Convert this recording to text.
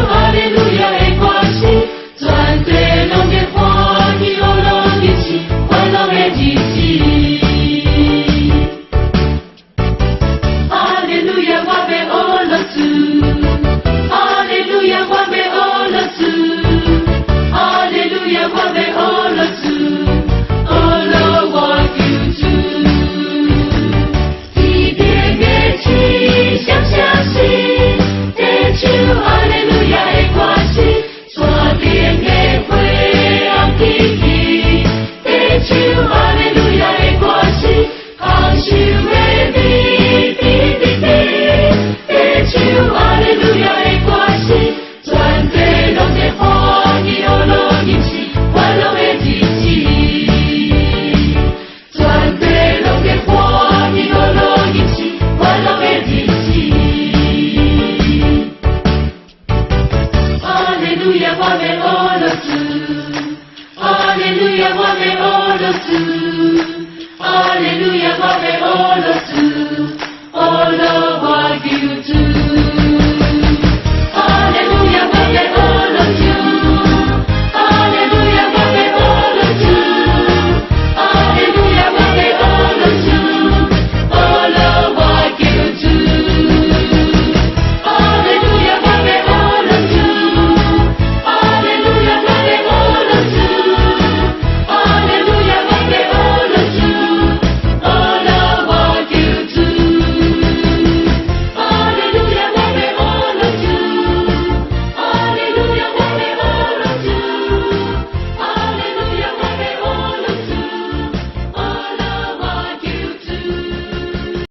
哈利路亞的歌聲，全地攏在歡喜，樂樂日子，歡樂的日子。哈利路亞，我欲學樂主，哈利路亞，我欲學樂主，哈利路亞，我欲學樂主，學樂我救主。天頂的七聲聲聲，在唱哈利路亞的歌聲，山頂的花紅起起，在唱哈利路亞的歌聲，豐收的美甜甜甜，在唱哈利路亞的歌聲，全地攏在歡喜，樂樂日子，歡樂的日子。全地攏在歡喜，樂樂日子，歡樂的日子。哈利路亞，我欲學樂主，哈利路亞，我欲學樂主。